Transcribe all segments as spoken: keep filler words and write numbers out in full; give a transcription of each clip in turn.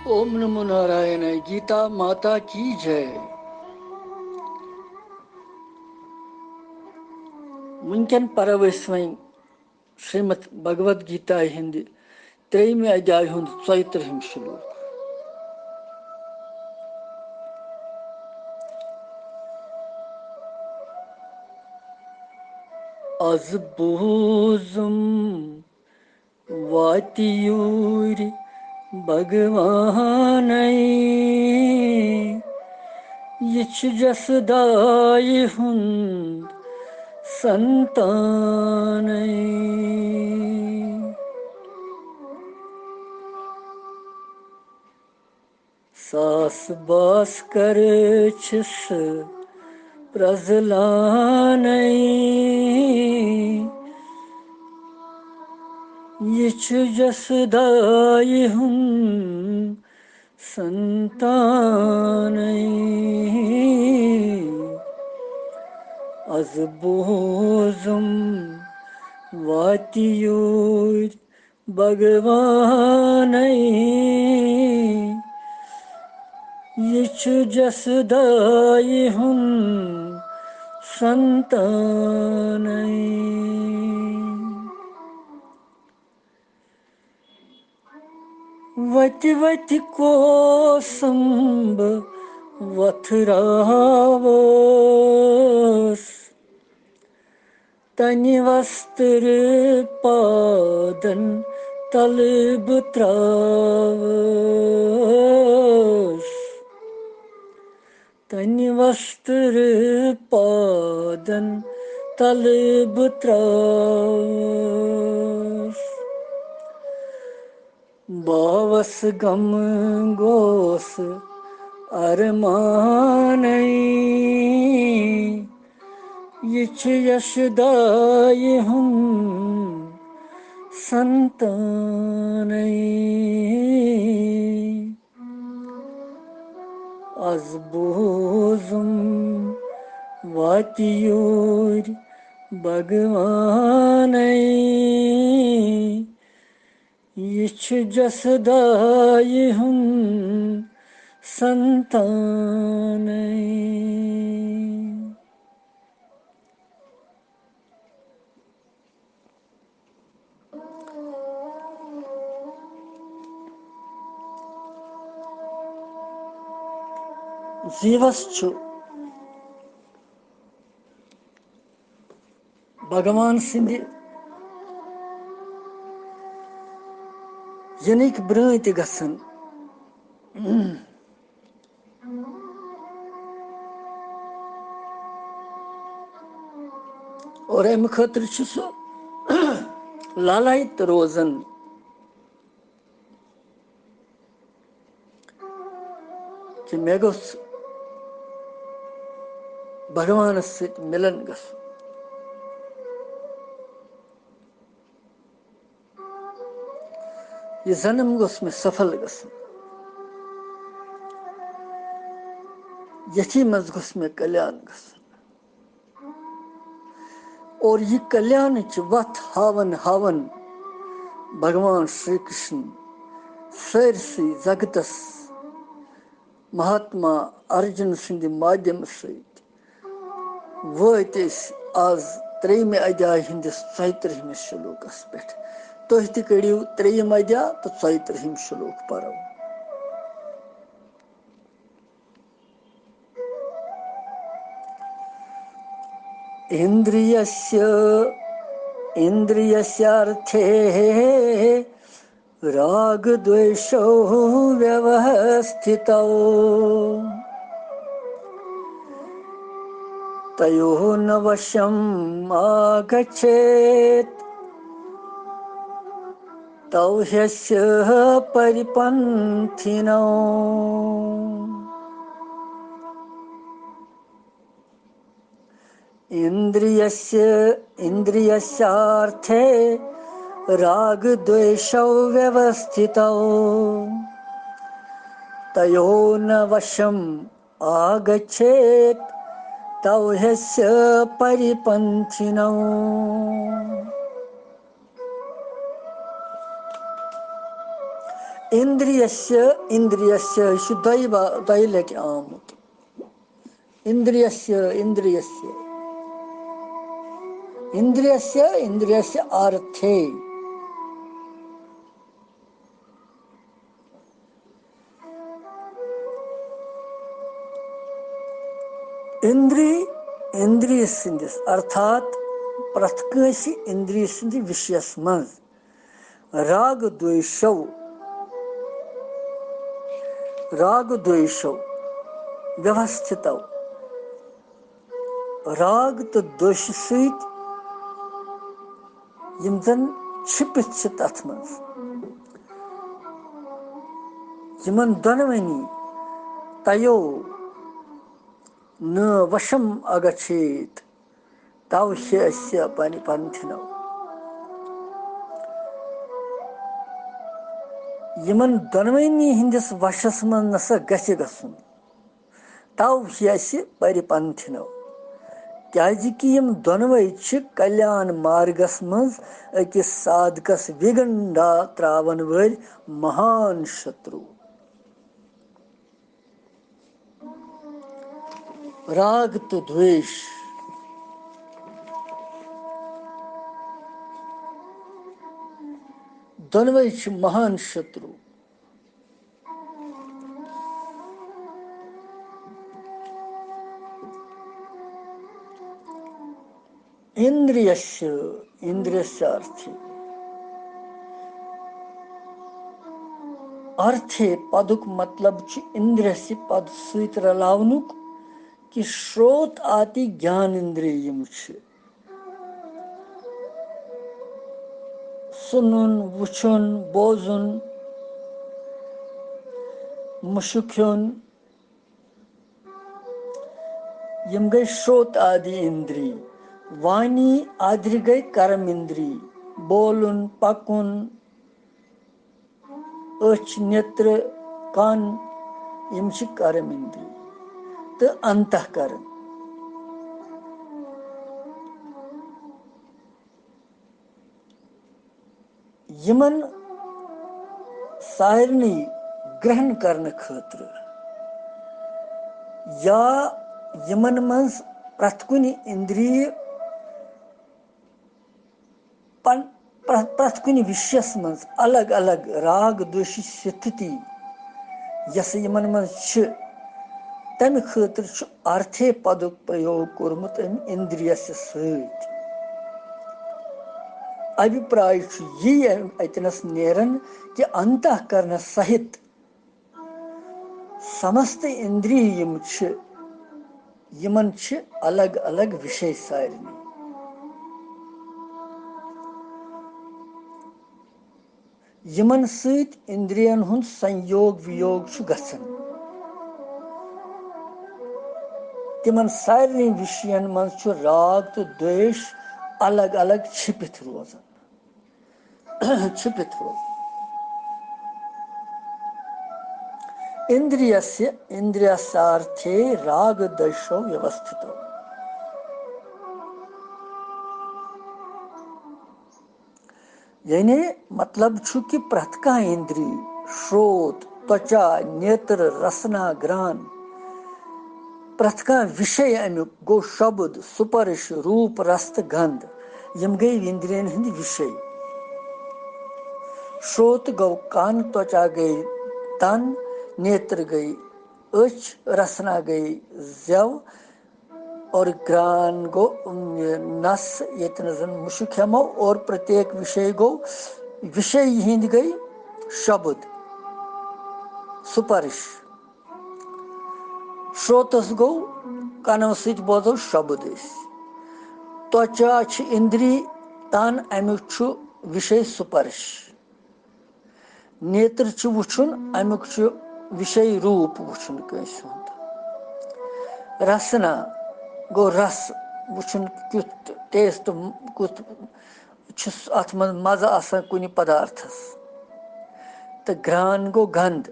اوم نمو نارائناے، گیتا ماتا کی J. وٕنکٮ۪ن پرو أسۍ وۄنۍ شریمد بھگوت گیتایہِ ہٕنٛدِ ترٛیٚیِمہِ ادیایہِ ہُنٛد ژۄیہِ ترٕٛہِم شلوک۔ از بوٗزُم واتہِ یوٗرۍ بھگوانَے، یہِ چھُ جسہٕ دایہِ ہُنٛد سنتانَے۔ ساس باسکر چھِ سُہ پرٛزلانَے۔ یہِ چھُ جسہٕ دایہِ ہُنٛد سنتانَے۔ از بوٗزُم واتہِ یوٗرۍ بھگوانَے، یہِ چھُ جسہٕ دایہِ ہُنٛد سنتانَے۔ وتہِ وتہِ کوسُم بہٕ وۄتھراوس، تنہِ وسترٕ پادن تلہٕ بہٕ تراوس۔ تنہِ وسترٕ پادن تلہٕ بہٕ تراوس۔ باوس غم گوس ارمانَے، یہِ چھُ یشہٕ دایہِ ہُنٛد سنتانَے۔ از بوٗزُم واتہِ یوٗرۍ بھگوانَے، یہِ چھُ جسہٕ دایہِ ہُنٛد سنتانَے۔ زیوس چھُ بھگوان سٕنٛدِ یِنٕکۍ برٛٲنٛۍ تہِ گژھن۔ اور اَمہِ خٲطرٕ چھُ سُہ لالایت روزان کہِ مےٚ گوٚژھ بھگوانس سۭتۍ مِلن گژھُن۔ یہِ جنم گوٚژھ مےٚ سفل گژھُن۔ یتھی منٛز گوٚژھ مےٚ کلیان گژھُن۔ اور یہِ کلیانٕچ وتھ ہاوان ہاوان بھگوان شری کرشن سٲرسٕے جگتس مہاتما ارجُن سٕنٛدِ مادھیمہٕ سۭتۍ وٲتۍ أسۍ آز ترٛیٚیِمہِ ادیایہِ ہٕنٛدِس ژۄیہِ ترٕٛہمِس شلوکس پٮ۪ٹھ۔ تُہۍ تہِ کٔرِو ترٛیٚیِم ادیا تہٕ ژۄیہِ ترٕٛہِم شلوک پرو۔ इन्द्रियस्य इन्द्रियस्यार्थे रागद्वेषौ व्यवस्थितौ। तयोः न वशम् आगच्छेत् तौ ह्यस्य परिपन्थिनौ। इन्द्रियस्य इन्द्रियस्यार्थे रागद्वेषौ व्यवस्थितौ। तयो न वशम् आगच्छेत् तौ ह्यस्य परिपन्थिनौ। اندریسیہ، اندریسیہ، یہِ چھُ دۄیہِ با-، دۄیہِ لٹہِ آمُت۔ اندریسیہ، اندریسیہ، اندریسیہ، اندریسیہ ارتھے۔ اندری، اندری سٕنٛدِس، ارتھات پرٛٮ۪تھ کٲنٛسہِ اندری سٕنٛدِ وِشیَس منٛز راگ دویشو، راگ دویشو ویوستھتو، راگ تہٕ دوش سۭتۍ یِم زن چھپِتھ چھِ تتھ منٛز، یِمن دۄنوٕنی تیو نہٕ وشم اگچھیت، تو ہیسیہ پنہِ پنتھنو۔ یِمن دۄنوٕنی ہٕنٛدِس وشس منٛز نسا گژھِ گژھُن، تو ہیسہِ پرِ پنتھنو۔ کیازِ کہِ یِم دۄنوَے چھِ کلیان مارگس منٛز أکِس سادھکس وِگنڈا تراون وٲلۍ مہان شترو۔ راگ تہٕ دویش دۄنوَے چھِ مہان شترو۔ اندریسیہ، اندریسیہ ارتھے۔ ارتھے پدُک مطلب چھُ اندریسیہ پد سۭتۍ رلاونُک، کہِ شروت آتی گیان اندری یِم چھِ۔ سُنُن، وٕچھُن، بوزُن، مُشُک ہیوٚن، یِم گٔے شروت آدی اندری۔ وانی آدرِ گٔے کرم اندری، بولُن، پکُن، أچھ، نیتر، کن، یِم چھِ کرم اندری تہٕ انتہ کرن۔ یِمن سارنٕے گرہن کرنہٕ خٲطرٕ یا یِمن منٛز پرٛٮ۪تھ کُنہِ اندری پن-، پرٛ-، پرٛٮ۪تھ کُنہِ وِشیَس منٛز الگ الگ راگ دوشی ستھتی یۄسہٕ یِمن منٛز چھِ، تَمہِ خٲطرٕ چھُ ارتھے پدُک پرٛیوگ کوٚرمُت اَمہِ اندریسہِ سۭتۍ۔ ابھیپراے چھُ یی اَمہِ اَتنَس نیران کہِ انتہ کرنس سہِت سمست اندری یِم چھِ، یِمن چھِ الگ الگ وِشے سارنٕے۔ یِمن سۭتۍ اندرین ہُنٛد سنیوگ ویوگ چھُ گژھان۔ تِمن سارنٕے وِشین منٛز چھُ راگ تہٕ دویش الگ الگ چھِپِتھ روزان۔ چھُپِتھ روزان۔ اندریسیہ، اندریسارتھے راگ دویشو ویوستھتو۔ یعنی مطلب چھُ کہِ پرٛٮ۪تھ کانٛہہ اندری، شروت، تۄچا، نیتر، رسنا، گران، پرٛٮ۪تھ کانٛہہ وِشے اَمیُک گوٚو شبد، سپرش، روٗپ، رس تہٕ گنٛد۔ یِم گٔے اندرین ہٕنٛدۍ وِشے۔ شروت گوٚو کن، تۄچا گٔے تن، نیتر گٔے أچھ، رسنا گٔے زٮ۪و، اور گران گوٚو، اُم، یہِ نس، ییٚتہِ نہٕ زن مُشُک ہٮ۪مو، اور پرتیک وِشے گوٚو، وِشے یِہِنٛدۍ گٔے شبد، سپرش۔ شروتس گوٚو کنو سۭتۍ بوزو شبد أسۍ۔ تۄچا چھِ اندری تن، امیُک چھُ وِشے سپرش۔ نیتر چھُ وٕچھُن، امیُک چھُ وِشے روٗپ وٕچھُن کٲنٛسہِ ہُنٛد۔ رسنا گوٚو رس وٕچھُن، کیُتھ ٹیسٹ، کیُتھ چھُ اتھ منٛز مزٕ آسان کُنہِ پدارتھس۔ تہٕ گران گوٚو گنٛد،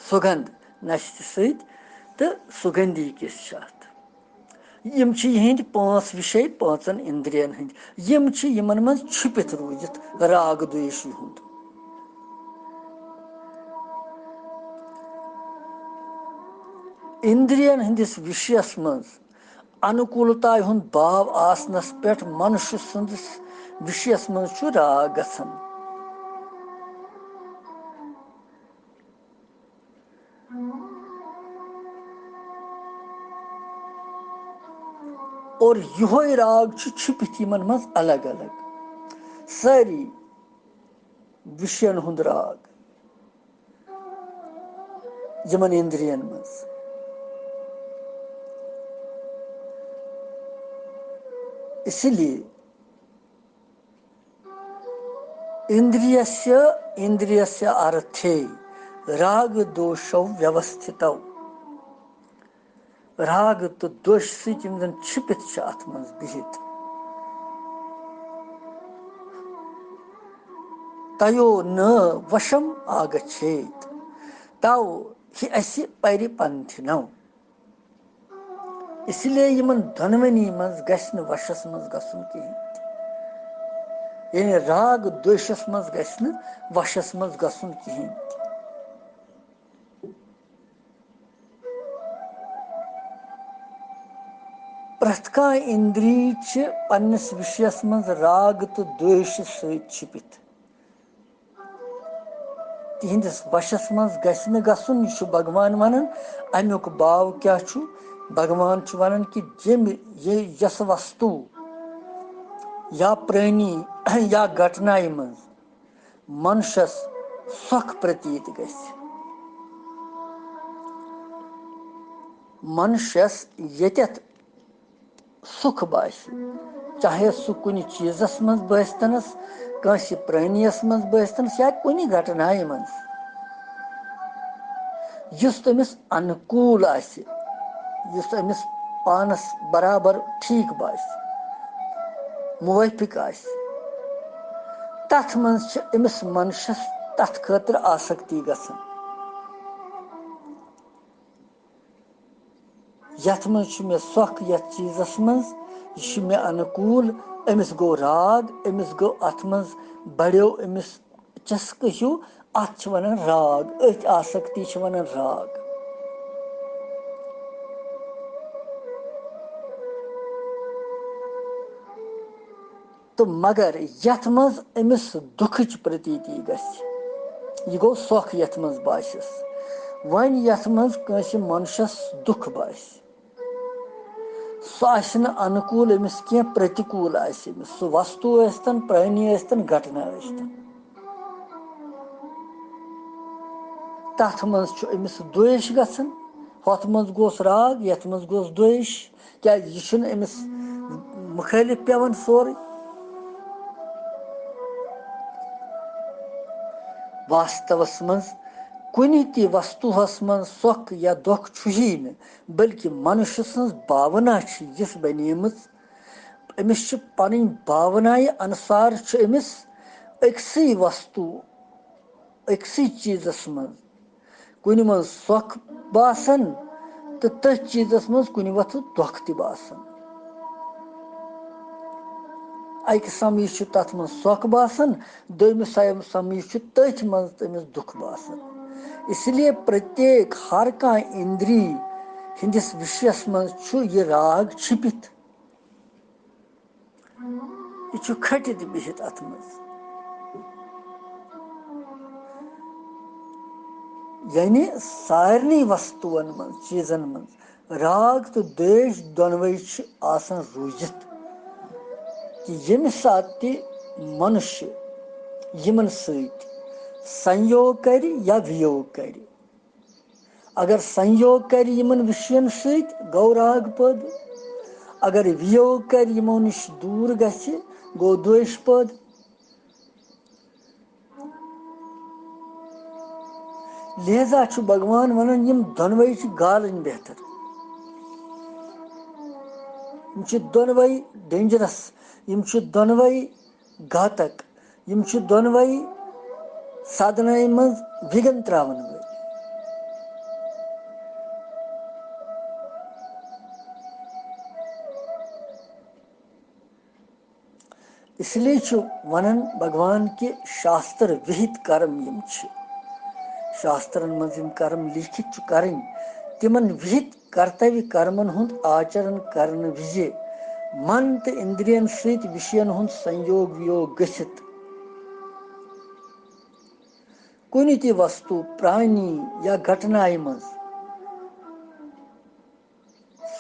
سُگنٛد نشتہِ سۭتۍ تہٕ سُگندی کِس چھِ اتھ۔ یِم چھِ یِہنٛدۍ پانٛژھ وِشے پانٛژن اندرین ہٕنٛدۍ۔ یِم چھِ یِمن منٛز چھُپِتھ روٗزِتھ راگ دویشی ہُنٛد۔ اِندرین ہٕنٛدِس وِشیَس منٛز انوکولتایہِ ہُنٛد باو آسنس پٮ۪ٹھ منشہٕ سٕنٛدِس وِشیَس منٛز چھُ راگ گژھان۔ اور یِہوے راگ چھُ چھُپِتھ یِمن منٛز الگ الگ۔ سٲری وِشین ہُنٛد راگ یِمن اِندرین منٛز۔ اسی لیے اِندریَسیہ اِندریَسیہ ارتھے راگ دوشو ویوستھتو۔ راگ تہٕ دوش سۭتۍ یِم زَن چھِپِتھ چھِ اَتھ منٛز بِہِتھ۔ تَیو نہٕ وشم آگچھیت، تَو ہی اَسہِ پَرِ پنتھِنو۔ اس لیے یِمن دۄنوٕنی منٛز گژھِ نہٕ وشس منٛز گژھُن کِہیٖنۍ تہِ۔ یعنی راگ دوشس منٛز گژھِ نہٕ وشس منٛز گژھُن کِہیٖنۍ تہِ۔ پرٛٮ۪تھ کانٛہہ اِندری چھِ پننِس وِشیَس منٛز راگ تہٕ دوشہِ سۭتۍ چھِپِتھ۔ تِہنٛدِس وشس منٛز گژھِ نہٕ گژھُن، یہِ چھُ بھگوان ونان۔ امیُک باو کیٛاہ چھُ؟ بھگوان چھُ ونان کہِ ییٚمہِ، یہِ، یۄس وستو یا پرٲنی یا گٹنایہِ منٛز منشس سۄکھ پرتیت گژھِ، منشس ییٚتٮ۪تھ سُکھ باسہِ، چاہے سُہ کُنہِ چیٖزس منٛز بٲسۍتنس، کٲنٛسہِ پرٛٲنِیس منٛز بٲسۍتنس یا کُنہِ گٹنایہِ منٛز، یُس تٔمِس انکوٗل آسہِ، یُس أمِس پانس برابر ٹھیٖک باسہِ، موٲفِق آسہِ، تتھ منٛز چھِ أمِس منشس تتھ خٲطرٕ آسکتی گژھان۔ یتھ منٛز چھُ مےٚ سۄکھ، یتھ چیٖزس منٛز، یہِ چھُ مےٚ انوکوٗل، أمِس گوٚو راگ، أمِس گوٚو اتھ منٛز بڑیو أمِس چسکہٕ ہیوٗ، اتھ چھِ ونان راگ، أتھۍ آسکتی چھِ ونان راگ۔ تہٕ مگر یتھ منٛز أمِس دُکھٕچ پرتیتی گژھِ، یہِ گوٚو سۄکھ یتھ منٛز باسٮ۪س۔ وۄنۍ یتھ منٛز کٲنٛسہِ منشس دُکھ باسہِ، سُہ آسہِ نہٕ انوکوٗل أمِس کینٛہہ، پرتیکوٗل آسہِ أمِس۔ سُہ وستو ٲسۍتن، پرٲنی ٲسۍتن، گٹنا ٲسۍتن۔ تتھ منٛز چھُ أمِس دویش گژھان، ہۄتھ منٛز گوس راگ، یتھ منٛز گوس دویش۔ کیازِ یہِ چھُنہٕ أمِس مُخٲلِف پٮ۪وان سورُے۔ واستوس منٛز کُنہِ تہِ وستوہس منٛز سۄکھ یا دۄکھ چھُیی نہٕ، بلکہِ منُش سٕنٛز بھاونا چھِ یِژھ بنیمٕژ، أمِس چھِ پنٕنۍ بھاونایہِ انُسار چھُ أمِس أکسٕے وستو، أکسٕے چیٖزس منٛز کُنہِ منٛز سۄکھ باسان تہٕ تٔتھۍ چیٖزس منٛز کُنہِ وقتہٕ دۄکھ تہِ باسان۔ اکہِ سمہٕ چھُ تتھ منٛز سۄکھ باسان، دوٚیمہِ سمہٕ چھُ تٔتھۍ منٛز تٔمِس دُکھ باسان۔ اس لیے پرتیک، ہر کانٛہہ اِندری ہٕنٛدِس وِشیَس منٛز چھُ یہِ راگ چھِپِتھ۔ یہِ چھُ کھٔٹِتھ بِہِتھ اَتھ منٛز۔ یعنی سارنٕے وستُوَن منٛز، چیٖزَن منٛز راگ تہٕ دیش دۄنوَے چھِ آسان روٗزِتھ، کہِ ییٚمہِ ساتہٕ تہِ منُشہِ یِمَن سۭتۍ سنیوگ کَرِ یا ویوگ کَرِ، اگر سنیوگ کرِ یِمن وِشین سۭتۍ، گوٚو راگ پٲدٕ۔ اگر ویوگ کرِ، یِمو نِش دوٗر گژھِ، گوٚو دویش پٲدٕ۔ لہذا چھُ بھگوان ونان، یِم دۄنوَے چھِ گالٕنۍ بہتر۔ یِم چھِ دۄنوَے dangerous، یِم چھِ دۄنوَے گھاتک۔ یِم چھِ دۄنوَے سادھنایہِ منٛز وِگھن ترٛاوَن وٲلۍ۔ اس لیے چھُ وَنان بھگوان کہِ شاستر وِہِت کرم یِم چھِ، شاسترن منٛز یِم کرم لیکھِتھ چھُ کرٕنۍ، تِمن وِہِتۍ کرتویہ کرمن ہُنٛد آچرن کرنہٕ وِزِ من تہٕ اِندرین سۭتۍ وِشین ہُنٛد سنیوگ ویوگ گٔژھِتھ کُنہِ تہِ وستو، پرانی یا گھٹنایہِ منٛز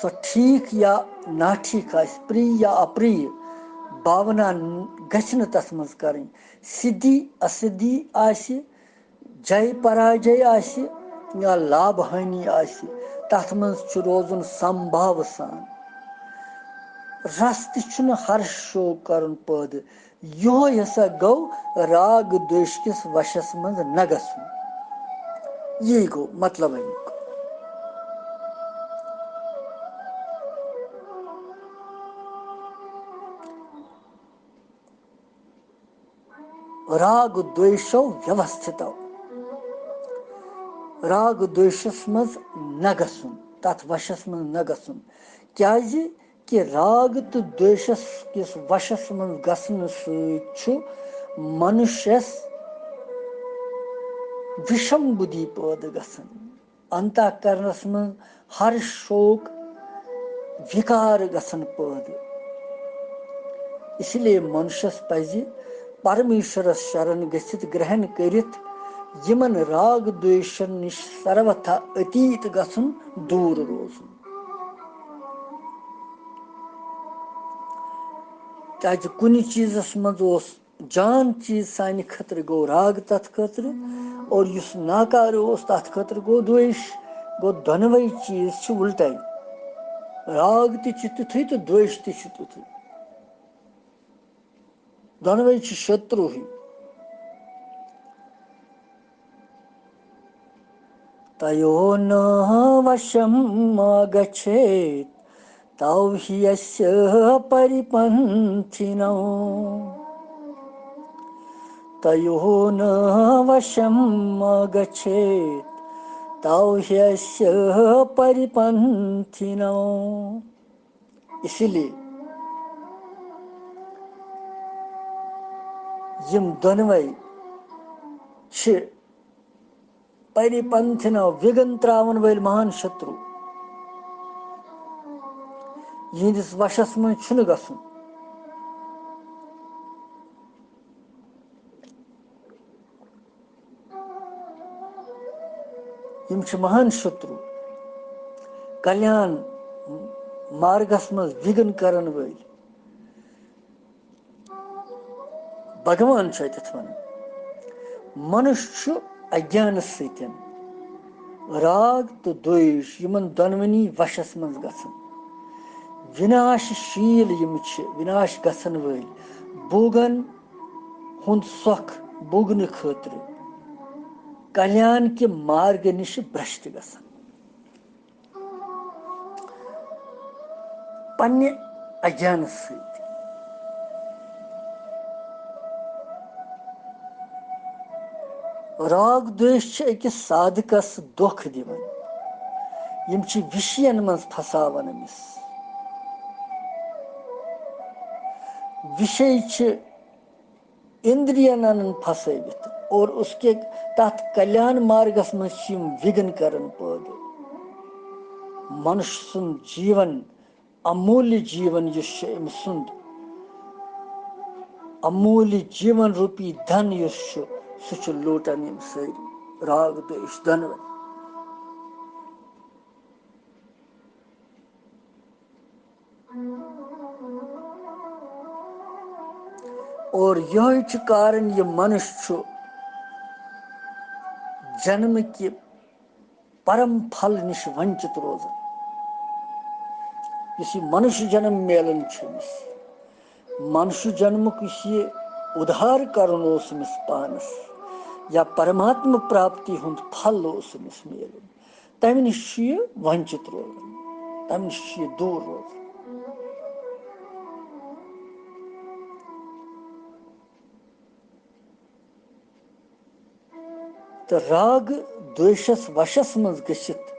سۄ ٹھیک یا ناٹھیک آسہِ، پری یا اپری، بھاونا گژھِ نہٕ تتھ منٛز کرٕنۍ۔ سدھی اسدھی آسہِ، جے پراجے آسہِ یا لابھ ہانی آسہِ، تتھ منٛز چھُ روزُن سمبھاو سان۔ رس تہِ چھُنہٕ ہرش شوق کرُن پٲدٕ۔ یِہوے ہسا گوٚو راگ دویش کِس وشس منٛز نہ گژھُن۔ یی گوٚو مطلب امیُک۔ راگ دویشو ویوستھتو۔ راگ دویشس منٛز نہ گژھُن، تتھ وشس منٛز نہ گژھُن۔ کیازِ؟ کہِ راگ تہٕ دویشس کِس وشس منٛز گژھنہٕ سۭتۍ چھُ منُشس وشم بُدھی پٲدٕ گژھان۔ انتہ کرنس منٛز ہرش شوق وِکار گژھان پٲدٕ۔ اسی لیے منُشس پزِ پرمیشورس شرن گٔژھِتھ گرہن کٔرِتھ یِمن راگ دویشن نِش سروتھا اتیت گژھُن، دوٗر روزُن۔ کیازِ کُنہِ چیٖزس منٛز اوس جان چیٖز سانہِ خٲطرٕ گوٚو راگ تتھ خٲطرٕ، اور یُس ناکارٕ اوس تتھ خٲطرٕ گوٚو دویش۔ گوٚو دۄنوَے چیٖز چھِ اُلٹے۔ راگ تہِ چھُ تیُتھُے تہٕ دویش تہِ چھُ تیُتھُے۔ دۄنوَے چھِ شتروٗ ہی۔ تیو نہ وشم آگچھیت تو ہیسہ پریپنتھنو۔ تیو نہ وشم آگچھیت تو ہیسہ پریپنتھنو۔ اسی لیے یِم دۄنوَے چھِ پری پنتھنو، وِگن تراون وٲلۍ مہان شتروٗ، یِہنٛدِس وشس منٛز چھُنہٕ گژھُن۔ یِم چھِ مہان شتروٗ، کلیان مارگس منٛز وِگن کرن وٲلۍ۔ بھگوان چھُ اَتٮ۪تھ وَنان، منُش چھُ اگیانہٕ سۭتۍ راگ تہٕ دویش یِمن دۄنوٕنی وشس منٛز گژھان۔ وِناش شیٖل یِم چھِ، وِناش گژھن وٲلۍ، بوگن ہُنٛد سۄکھ بوگنہٕ خٲطرٕ کلیان کہِ مارگہٕ نِش برشت گژھان۔ پننہِ اگیانہٕ سۭتۍ۔ راگ دویش چھِ أکِس سادھکس دھوکہ دِوان۔ یِم چھِ وِشین منٛز پھساوان أمِس۔ وِشے چھِ اِندرین انان پھسٲوِتھ اور اس کے تتھ کلیان مارگس منٛز چھِ یِم وِگن کران پٲدٕ۔ منُش سُنٛد جیٖون، اموٗلیہ جیٖون یُس چھُ أمۍ سُنٛد، اموٗلیہ جیٖون روٗپی دھن یُس چھُ، سُہ چھُ لوٗٹان یِم سٲری راگ دویش دۄنوَے۔ اور یہوے چھُ کارن یہِ منُش چھُ جنم کہِ پرم پھل نِش ونچت روزان۔ یُس یہِ منُش جنم میلان چھُ أمِس، منُش جنمُک یُس یہِ اُدھار کرُن اوس أمِس پانس یا پرماتما پراپتی ہُنٛد پھل اوس أمِس میلُن، تمہِ نِش چھُ یہِ ونچت روزان، تمہِ نِش چھُ یہِ دوٗر روزان۔ تہٕ راگ دویشس وشس منٛز گٔژھِتھ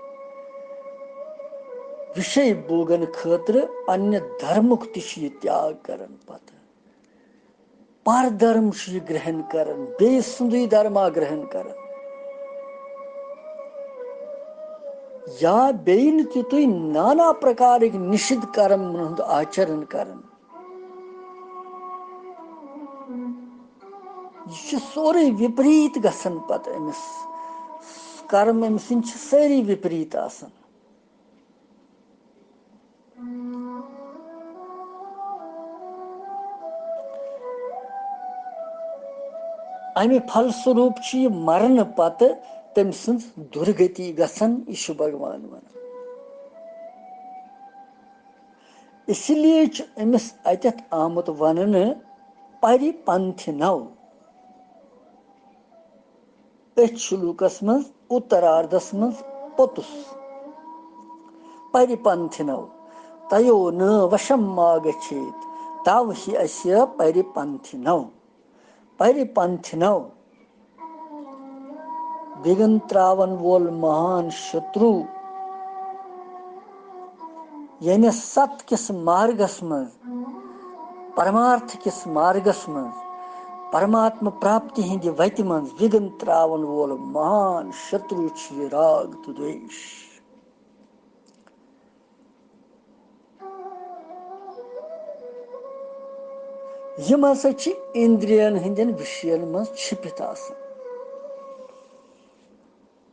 وِشے بوگن خٲطرٕ پننہِ دھرمُک تہِ چھُ یہِ تیاگ کران پتہٕ۔ پر دھرم چھُ یہِ گرہن کران، بیٚیہِ سُنٛدُے دھرما گرہن کران۔ یا بیٚیہِ نہٕ تہِ تُہۍ نانا پرکارٕکۍ نِشِد کرمن ہُنٛد آچرن کرن۔ یہِ چھُ سورُے وِپریٖت گژھان پتہٕ أمِس۔ کرم أمۍ سٕنٛدۍ چھِ سٲری وِپریٖت آسان۔ امہِ پھل سوروٗپ چھُ یہِ مرنہٕ پتہٕ تٔمۍ سٕنٛز دُرگتی گژھان، یہِ چھُ بھگوان ونان۔ اسی لیے چھُ أمِس اتٮ۪تھ آمُت وننہٕ پری پنتھنو۔ أتھۍ شلوکس منٛز اُتراردس منٛز پوٚتُس پری پنتھنو تیو نہٕ وشم ما گچھیت، تو ہی اسہِ پری پنتھنو۔ پری پنتھنو، وِگن تراون وول مہان شترو، یعنی ست کِس مارگس منٛز، پرمارتھ کِس مارگس منٛز، پرماتما پراپتی ہٕنٛدِ وتہِ منٛز وِگن تراون وول مہان شترو چھُ یہِ راگ تہٕ دویش۔ یِم ہسا چھِ اِندرین ہٕنٛدٮ۪ن وِشین منٛز چھِپِتھ آسان۔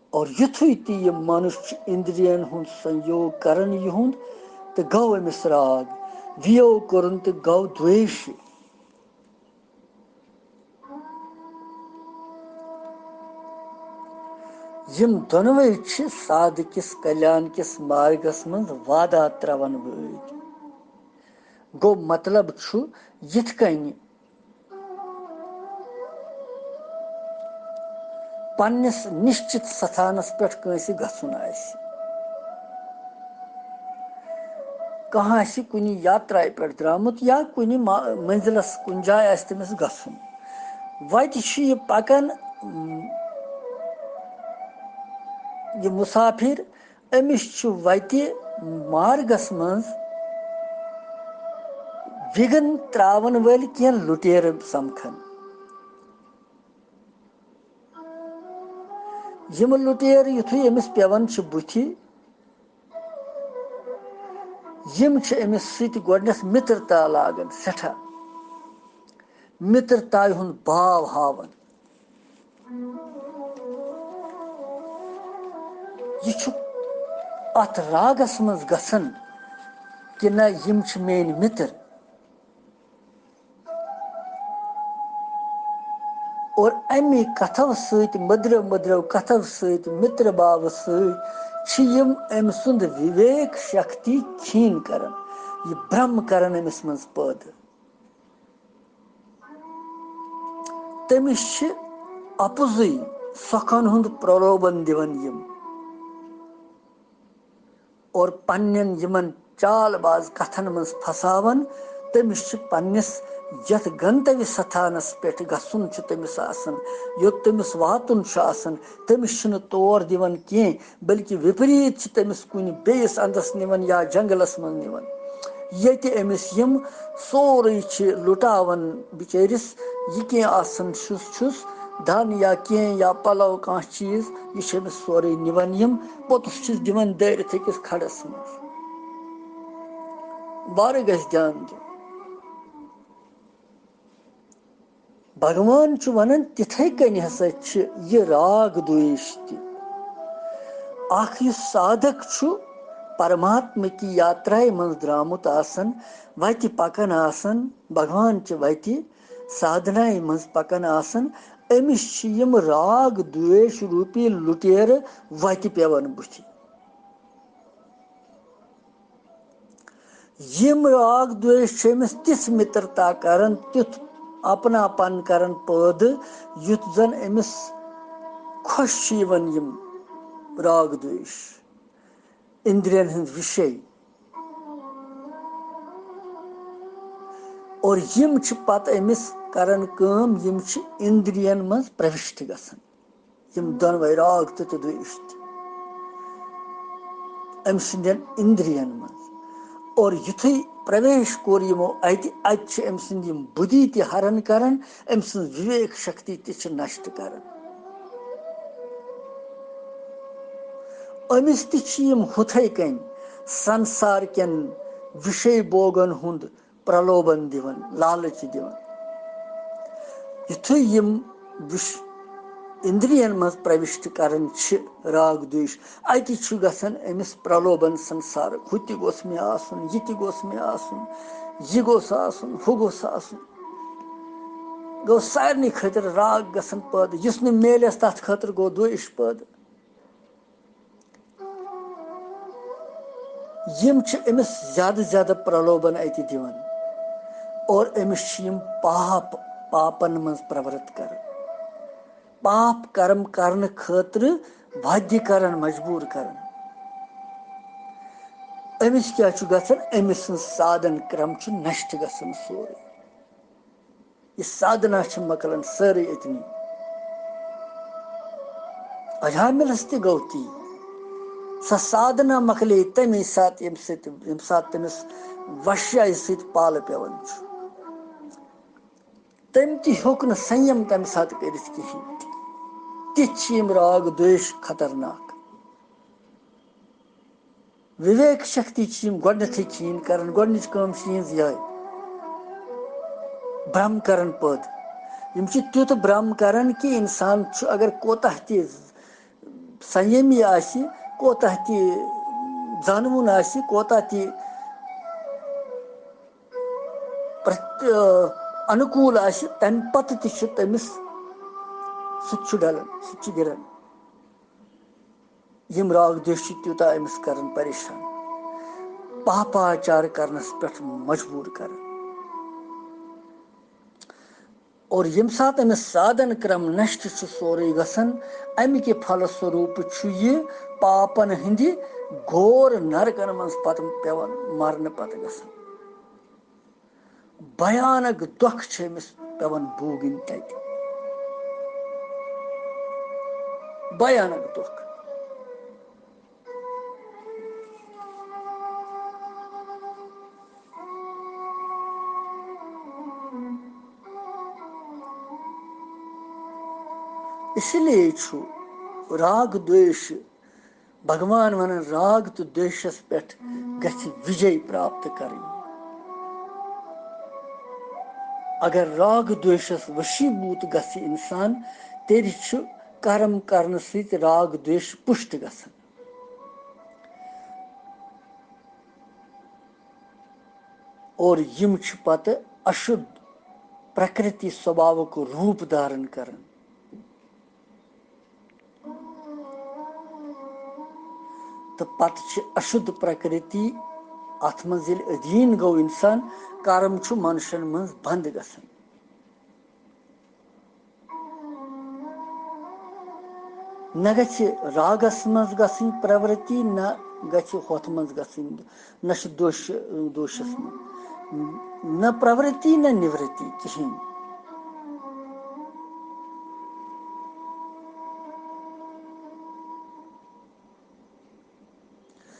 اور یُتھُے تہِ یہِ منُش چھُ اِندرین ہُنٛد سنیوگ کران یِہُنٛد، تہٕ گوٚو أمِس راگ، وِیوگ کوٚرُن تہٕ گوٚو دویشی۔ یِم دۄنوَے چھِ سادٕ کِس کلیان کِس مارگس منٛز وادھا ترٛاوَن وٲلۍ۔ گوٚو، مطلب چھُ، یِتھ کٔنۍ پننِس نِشچِت ستھانس پٮ۪ٹھ کٲنٛسہِ گژھُن آسہِ۔ کانٛہہ آسہِ کُنہِ یاترایہِ پٮ۪ٹھ درٛامُت یا کُنہِ ما-، مٔنزِلس کُنہِ جایہِ آسہِ تٔمِس گژھُن۔ وتہِ چھُ یہِ پکان، م، یہِ مُسافِر، أمِس چھُ وتہِ مارگس منٛز وِگن ترٛاون وٲلۍ کینٛہہ لُٹیرٕ سمکھان۔ یِم لُٹیرٕ یُتھُے أمِس پٮ۪وان چھِ بُتھِ، یِم چھِ أمِس سۭتۍ گۄڈٕنٮ۪تھ مِترتا لاگان، سٮ۪ٹھاہ مِترتایہِ ہُنٛد باو ہاوان۔ یہِ چھُ اَتھ راگس منٛز گژھان کہِ نہ، یِم چھِ میٲنۍ مِتر۔ اور اَمی کتھو سۭتۍ، مٔدرٮ۪و مٔدرٮ۪و کتھو سۭتۍ، مِتر باوٕ سۭتۍ چھِ یِم أمۍ سُنٛد وِویک شکتی کھیٖن کران، یہِ برٛم کران أمِس منٛز پٲدٕ۔ تٔمِس چھِ اَپُزُے سۄکھن ہُنٛد پرلوبن دِوان یِم۔ اور پننٮ۪ن یِمن چال باز کتھن منٛز پھساوان، تٔمِس چھِ پننِس یتھ گنتویہ ستھانس پٮ۪ٹھ گژھُن چھُ تٔمِس آسان، یوٚت تٔمِس واتُن چھُ آسان، تٔمِس چھِنہٕ تور دِوان کینٛہہ، بلکہِ وِپریٖت چھِ تٔمِس کُنہِ بیٚیِس اندس نِوان یا جنگلس منٛز نِوان، ییٚتہِ أمِس یِم سورُے چھِ لُٹاوان بِچٲرِس، یہِ کینٛہہ آسان چھُس، چھُس دَن یا کینٛہہ یا پَلَو کانٛہہ چیٖز، یہِ چھِ أمِس سورُے نِوان یِم، پوٚتُس چھِس دِوان دٲرِتھ أکِس کھَڑَس منٛز۔ وارٕ گژھِ دھیان دیُن۔ بھگوان چھُ وَنان، تِتھَے کٔنۍ ہسا چھِ یہِ راگ دویش تہِ۔ اَکھ یُس سادھک چھُ، پرماتما کی یاترایہِ منٛز درٛامُت آسان، وَتہِ پَکان آسان، بھگوان چہِ وَتہِ سادھنایہِ منٛز پَکان آسان، أمِس چھِ یِم راگ دویش روٗپی لُٹیرٕ وَتہِ پٮ۪وان بُتھِ۔ یِم راگ دویش چھِ أمِس تِژھ مِترتا کران، تیُتھ اپناپن کران پٲدٕ، یُتھ زن أمِس خۄش چھِ یِوان یِم راگ دویش، اِندرین ہٕنٛز وِشے۔ اور یِم چھِ پتہٕ أمِس کران کٲم، یِم چھِ اِندرین منٛز پرٛوِشٹ گژھان۔ یِم دۄنوَے راگ تہٕ تہٕ دویش تہِ أمۍ سٕنٛدٮ۪ن اِندرین منٛز۔ اور یُتھُے پرٛویش کوٚر یِمو اَتہِ، اَتہِ چھِ أمۍ سٕنٛدۍ یِم بُدھی تہِ ہرن کران، أمۍ سٕنٛز وِویک شکتی تہِ چھِ نشٹ کران۔ أمِس تہِ چھِ یِم ہُتھے کٔنۍ سنسار کٮ۪ن وِشے بوگن ہُنٛد پرلوبن دِوان، لالچ دِوان۔ یُتھُے یِم وِش اِندرین منٛز پرٛوِشٹ کران چھِ راگ دویش، اَتہِ چھُ گژھان أمِس پرلوبن سنسارُک، ہُہ تہِ گوٚژھ مےٚ آسُن، یہِ تہِ گوٚژھ مےٚ آسُن، یہِ گوٚژھ آسُن، ہُہ گوٚژھ آسُن۔ گوٚو سارنٕے خٲطرٕ راگ گژھان پٲدٕ، یُس نہٕ میلٮ۪س تَتھ خٲطرٕ گوٚو دویش پٲدٕ۔ یِم چھِ أمِس زیادٕ زیادٕ پرلوبن اَتہِ دِوان اور أمِس چھِ یِم پاپ، پاپن منٛز پرورت کران، پاپ کرم کرنہٕ خٲطرٕ وادھیہ کران، مجبوٗر کران۔ أمِس کیٛاہ چھُ گژھان؟ أمۍ سٕنٛز سادن کرم چھُ نشٹ گژھان سورُے۔ یہِ سادھنا چھِ مۄکلان سٲرٕے أتنی۔ اجاملس تہِ گوٚو تی۔ سۄ سادھنا مۄکلے تَمے ساتہٕ، ییٚمہِ سۭتۍ، ییٚمہِ ساتہٕ تٔمِس وشیایہِ سۭتۍ پالہٕ پٮ۪وان چھُ۔ تٔمۍ تہِ ہیوٚک نہٕ سنیم تَمہِ ساتہٕ کٔرِتھ کِہیٖنۍ تہِ۔ تِتھۍ چھِ یِم راگ دویش خطرناک۔ وِویک شکتی چھِ یِم گۄڈٕنیتھٕے کھیٖن کران، گۄڈٕنِچ کٲم چھِ یِہٕنٛز یِہوٚے، برٛم کران پٲدٕ۔ یِم چھِ تیُتھ برٛم کران کہِ اِنسان چھُ اگر کوتاہ تہِ سنیمی آسہِ، کوتاہ تہِ زانوُن آسہِ، کوتاہ تہِ پرٛت-، انوکوٗل آسہِ، تَمہِ پتہٕ تہِ چھُ تٔمِس، سُہ تہِ چھُ ڈلان، سُہ تہِ چھُ گِران۔ یِم راگ دویش چھِ تیوٗتاہ أمِس کران پریشان، پاپاچار کرنس پٮ۪ٹھ مجبوٗر کران۔ اور ییٚمہِ ساتہٕ أمِس سادن کرم نشٹ چھُ سورُے گژھان، اَمہِ کہِ پھلہٕ سوروٗپ چھُ یہِ پاپن ہٕنٛدِ گور نرکن منٛز پتہٕ پٮ۪وان مرنہٕ پتہٕ گژھان۔ بھیانک دۄکھ چھِ أمِس پٮ۪وان بوگٕنۍ تَتہِ۔ بھیانک دۄکھ۔ اسی لیے چھُ راگ دویش بھگوان ونان، راگ تہٕ دویشس پٮ۪ٹھ گژھِ وِجے پراپت کرٕنۍ۔ اگر راگ دویشس وشیٖبھوٗت گژھِ انسان، تیٚلہِ چھُ کرم کرنہٕ سۭتۍ راگ دویش پُشٹ گژھان۔ اور یِم چھِ پتہٕ اشُدھ پرکرتی سوبھاوُک روٗپ دھارن کران۔ تہٕ پتہٕ چھِ اشُدھ پرکرتی، اتھ منٛز ییٚلہِ ادھیٖن گوٚو انسان، کرم چھُ منشن منٛز بنٛد گژھان۔ نہ گژھِ راگس منٛز گژھٕنۍ پرورتی، نہ گژھِ ہۄتھ منٛز گژھٕنۍ، نہ چھُ دوش، دوشس منٛز نہ پرورتی نہ نِورتی کِہیٖنۍ۔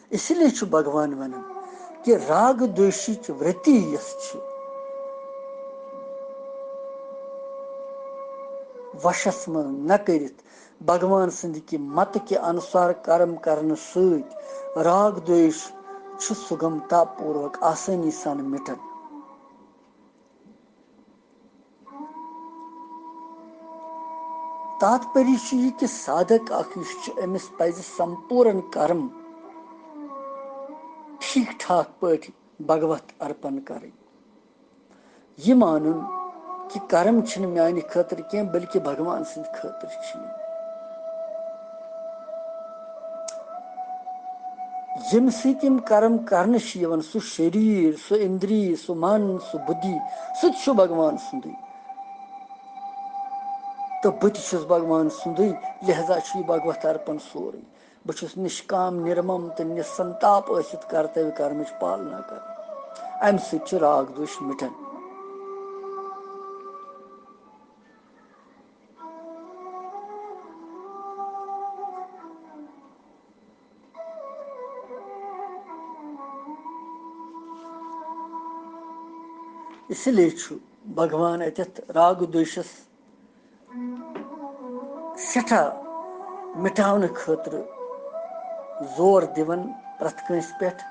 اسی لیے چھُ بھگوان ونان کہِ راگ دوشٕچ ورتی یۄس چھِ، وشس منٛز نہ کٔرِتھ، بھگوان سٕنٛدِ کہِ متہٕ کہِ انُسار کرم کرنہٕ سۭتۍ راگ دویش چھُ سُگمتا پوٗروک، آسٲنی سان مِٹان۔ تاتپری چھُ یہِ کہِ سادھک اکھ یُس چھُ، أمِس پزِ سمپوٗرن کرم ٹھیٖک ٹھاک پٲٹھۍ بھگوت ارپن کرٕنۍ۔ یہِ مانُن کہِ کرم چھِنہٕ میانہِ خٲطرٕ کینٛہہ، بلکہِ بھگوان سٕنٛدِ خٲطرٕ چھِ یِم۔ ییٚمہِ سۭتۍ یِم کرم کرنہٕ چھِ یِوان، سُہ شریٖر، سُہ اِندری، سُہ من، سُہ بُدھی، سُہ تہِ چھُ بھگوان سُنٛدُے۔ تہٕ بہٕ تہِ چھُس بھگوان سُنٛدُے، لہذا چھُ یہِ بھگوت ارپن سورُے۔ بہٕ چھُس نِشکام، نِرمم تہٕ نِسنتاپ ٲسِتھ کرتویہ کرمٕچ پالنا کران۔ اَمہِ سۭتۍ چھُ راگ دوش مِٹان۔ اسی لیے چھُ بھگوان اَتٮ۪تھ راگ دوشس سٮ۪ٹھاہ مِٹاونہٕ خٲطرٕ زور دِوان پرٛٮ۪تھ کٲنٛسہِ پٮ۪ٹھ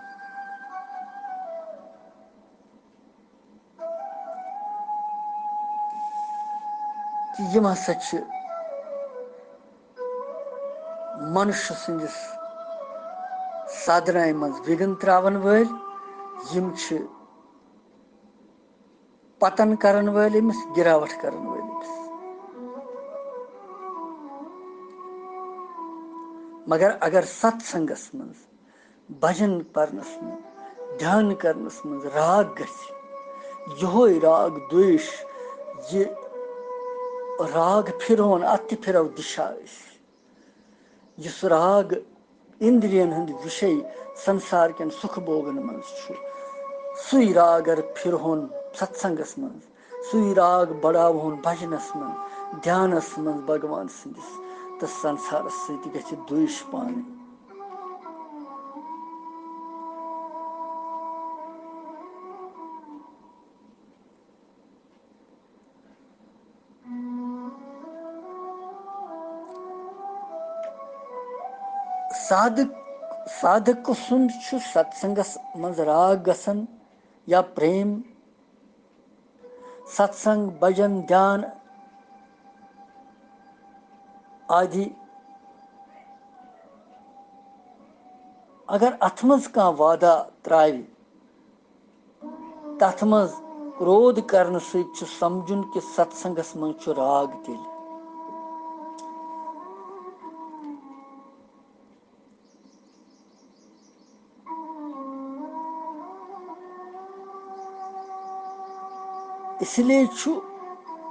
کہِ یِم ہسا چھِ منُش سٕنٛدِس سادھنایہِ منٛز وِگن ترٛاوَن وٲلۍ، یِم چھِ پتن کرن وٲلۍ أمِس، گراوٹ کرن وٲلۍ أمِس۔ مگر اگر ستسنگس منٛز، بھجن پرنس منٛز، دھیان کرنس منٛز راگ گژھِ، یہوے راگ دویش، یہِ راگ پھرون، اتھ تہِ پھرو دِشا أسۍ۔ یُس راگ اِندرین ہُنٛد وِشے سنسار کٮ۪ن سُکھ بوگن منٛز چھُ، سُے راگ اگر پھرہون ستسنگس منٛز، سُے راگ بڑاوہون بھجنس منٛز، دھیانس منٛز بھگوان سٕنٛدِس، تہٕ سنسارس سۭتۍ گژھِ دویش پانے۔ سادھک، سادھکہٕ سُنٛد چھُ ستسنگس منٛز راگ گژھان یا پریم، ستسنگ، بھجن، دھیان آدی۔ اگر اتھ منٛز کانٛہہ وادہ ترٛاوِ، تتھ منٛز کرودھ کرنہٕ سۭتۍ چھُ سمجھُن کہِ ستسنگس منٛز چھُ راگ تیٚلہِ۔ اس لیے چھُ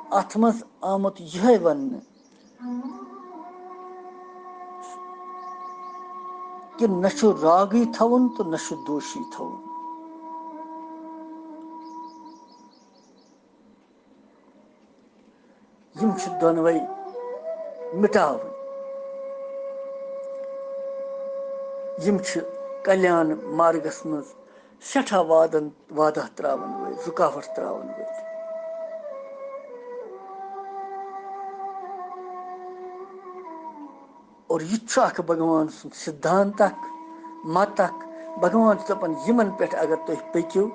اتھ منٛز آمُت یِہوٚے وننہٕ کہِ نہ چھُ راگٕے تھاوُن تہٕ نہ چھُ دوشی تھاوُن۔ یِم چھِ دۄنوَے مِٹاوٕنۍ۔ یِم چھِ کلیان مارگس منٛز سٮ۪ٹھاہ وادن، وادہ ترٛاوَن وٲلۍ، رُکاوٹ ترٛاوَن وٲلۍ۔ اور یہِ تہِ چھُ اکھ بھگوان سُنٛد سِدھانت اکھ، مت اکھ۔ بھگوان چھُ دَپان، یِمن پٮ۪ٹھ اگر تُہۍ پٔکِو،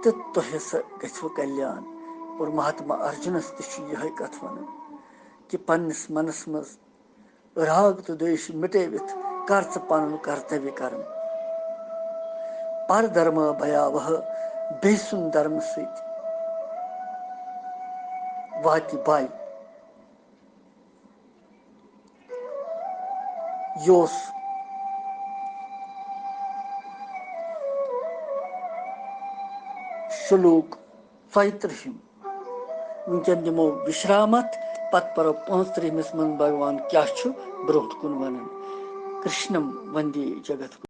تہٕ تۄہہِ ہسا گژھِوٕ کلیان۔ اور مہاتما ارجُنس تہِ چھُ یِہوٚے کتھ ونان کہِ پننِس منس منٛز راگ تہٕ دویش مِٹٲوِتھ کر ژٕ پنُن کرتویہ کرم۔ پر دھرما بھیاوہ، بیٚیہِ سُنٛد دھرمہٕ سۭتۍ واتہِ باے۔ یہِ اوس شلوک ژۄیہِ ترٕٛہِم۔ وٕنکٮ۪ن دِمو وشرام اتھ، پتہٕ پرو پانٛژھ ترٕٛہمِس منٛز بھگوان کیٛاہ چھُ برونٛٹھ کُن ونان۔ کرشنم وندے جگت۔